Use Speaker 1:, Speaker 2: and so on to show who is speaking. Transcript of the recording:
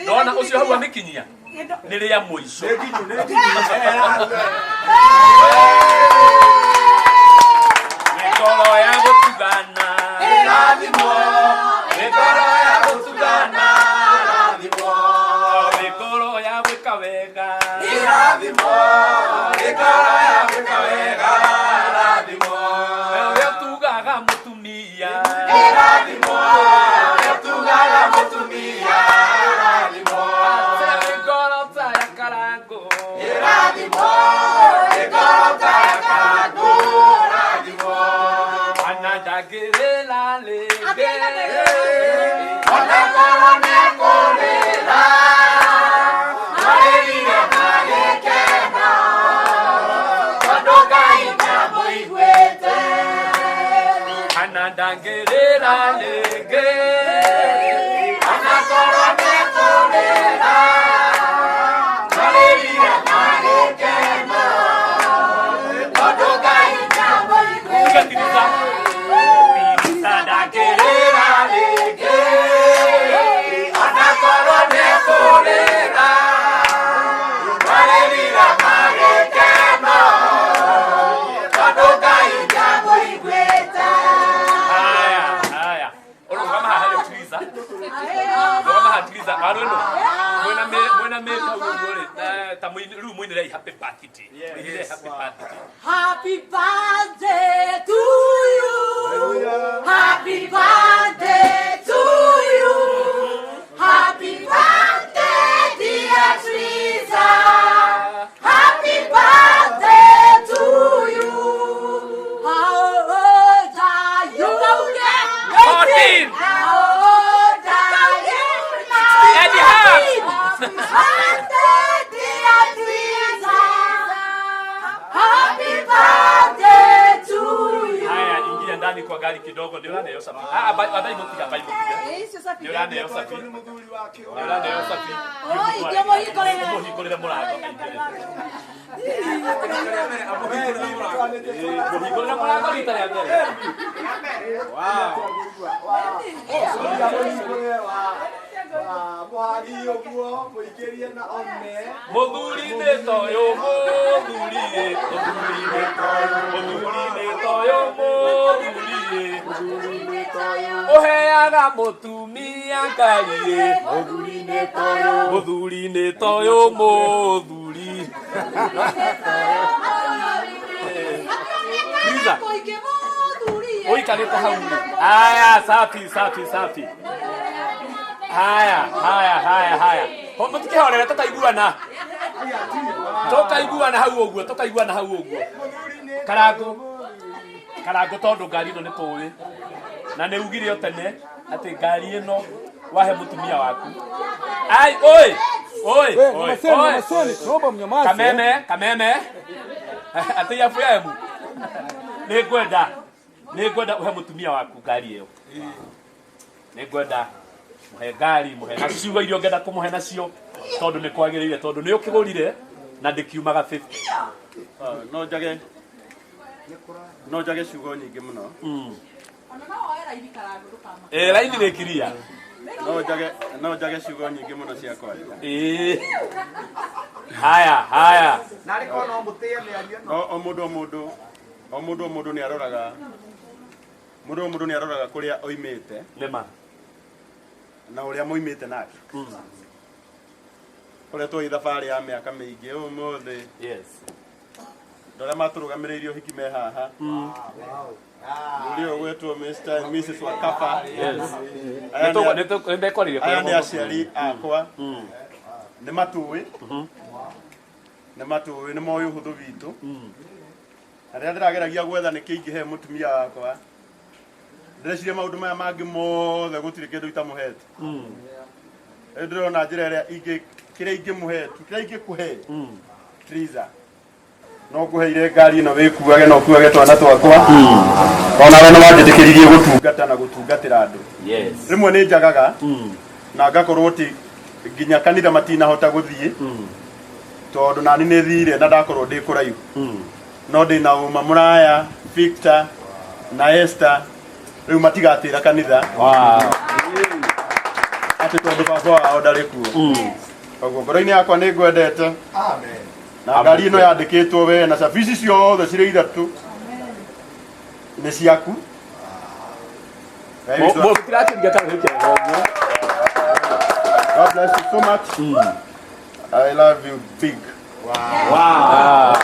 Speaker 1: Ndona ũcio hau amĩkinyia nĩ rĩa mũico. Nĩ ngoro ya gũtugana. Nĩ ngoro ya gũtugana. Nĩ ngoro ya gwĩka wega. Ũrĩa ũtugaga mũtumia. Atĩ ngoro ta ya karangũ. Ana ndangĩrĩra rĩngĩ. Ana ndangĩrĩra rĩngĩ. Tiga tirisa. Tirisa ndangĩrĩra rĩngĩ. Haya, haya. Ũrũgama haha rĩu Tirisa. Rũgama haha Tirisa. Waru ĩno. Mwĩna mĩ mwĩna mĩ hau ũguo rĩ. Eh, Ta mũini rĩu mũinĩrei happy birthday. Mũinĩrei happy birthday.
Speaker 2: Happy birthday to you. Happy birthday to you. Happy birthday, dear Teresa. Happy birthday to you. How old are you?
Speaker 1: 14.
Speaker 2: How old are you now?
Speaker 1: Eddie Hart.
Speaker 2: Birthday, dear Teresa. Happy birthday to you.
Speaker 1: Haya, ingia ndani kwa gari kidogo ndio ũraneo cabi. Ah, bai bai mũtiga, bai mũtiga. Nĩ ũraneo cabi. Nĩ ũraneo cabi.
Speaker 2: Oi, ngĩmũhingũrĩre.
Speaker 1: Mũhingũrĩre mũrango aingĩre. Mũhingũrĩre mũrango rita rĩa mbere.
Speaker 3: Mũhagi ũguo mũingĩrie na one.
Speaker 1: Mũthuri nĩ toyũ mũthuri ĩ, mũthuri nĩ toyũ, mũthuri nĩ toyũ mũthuri ĩ. Ũheaga mũtumia ngari ĩ, mũthuri nĩ toyũ, mũthuri nĩ toyũ mũthuri. Liza. Ũikarĩte hau rĩ. Haya, safi safi safi. Haya, haya, haya, haya. Ho mũtikĩhorere tũkaiguana. Tũkaiguana hau ũguo, tũkaiguana hau ũguo. Karangũ. Karangũ tondũ ngari ĩno nĩ tũĩ. Na nĩ ugire o tene atĩ ngari ĩno wahe mũtumia waku. Ai, oi. Oi,
Speaker 4: We,
Speaker 1: oi,
Speaker 4: nyamazeni,
Speaker 1: oi.
Speaker 4: nyamazeni, tunaomba mnyamaze.
Speaker 1: Kameme, kameme. Atĩ ya FM. Nĩ ngwenda. Nĩ ngwenda ũhe mũtumia waku ngari ĩyo. Nĩ ngwenda mũhe ngari, mũhe na ciugo iria ũngĩenda kũmũhe nacio tondũ nĩ kwagĩrĩire tondũ nĩ ũkĩgũrire na ndĩkiumaga 50.
Speaker 5: No njage no njage ciugo nyingĩ mũno.
Speaker 1: Ĩ raini nĩ kiria.
Speaker 5: No njage ciugo nyingĩ mũno cia kwaria.
Speaker 1: Ĩ. Haya, haya.
Speaker 3: Narĩ korwo no mũtĩe mĩario ĩno.
Speaker 5: No o mũndũ o mũndũ o mũndũ o mũndũ nĩ aroraga mũndũ o mũndũ nĩ aroraga kũrĩa oimĩte
Speaker 1: Nĩma.
Speaker 5: na ũrĩa moimĩte nake. Koretwo ĩ thabarĩ ya mĩaka mĩingĩ ũmũthĩ.
Speaker 1: Yes.
Speaker 5: Andũ arĩa matũrũgamĩrĩire ũhiki me haha. Mũrĩ ũyũ ũgwĩtwo Mr. and Mrs. Wakapa.
Speaker 1: Yes.
Speaker 5: Aya nĩ-
Speaker 1: Nĩ mekwarĩria
Speaker 5: aya nĩ aciari akwa. Nĩ matũĩ. Nĩ matũĩ, nĩ moĩ ũhũthũ witũ. Na rĩrĩa ndĩrageragia gwetha nĩkĩ ingĩhe mũtumia wakwa, ndĩreciria maũndũ maya mangĩ mothe gũtirĩ kĩndũ itamũhete. Rĩu ndĩrona njĩra ĩrĩa ingĩ kĩrĩa ingĩmũhe tu, kĩrĩa ingĩkũhe Triza. No ngũheire ngari ĩno wĩkuage na ũkuage twana twakwa. Ona we nĩ wanjĩtĩkĩririe gũtungata na gũtungatĩra andũ.
Speaker 1: Yes.
Speaker 5: Rĩmwe nĩ njagaga na ngakorwo ti nginya kanitha matinahota gũthiĩ tondũ nani nĩ thire na ndakorwo ndĩ kũraihu. No ndĩ na ũma mũraya Victor na Esther rĩu matigatĩra kanitha.
Speaker 1: Wow.
Speaker 5: Atĩ Atĩ tondũ baba wao ndarĩ kuo. Koguo ngoro-inĩ yakwa nĩ ngwendete.
Speaker 3: Amen.
Speaker 5: Na ngari ĩno yandĩkĩtwo we na cabi ici ciothe cirĩ ithatũ nĩ ciaku. Ngai witũ.
Speaker 1: Mũtirakĩringa kana gĩkĩaga ũguo.
Speaker 5: God bless you so much. I love you big.
Speaker 1: Wow.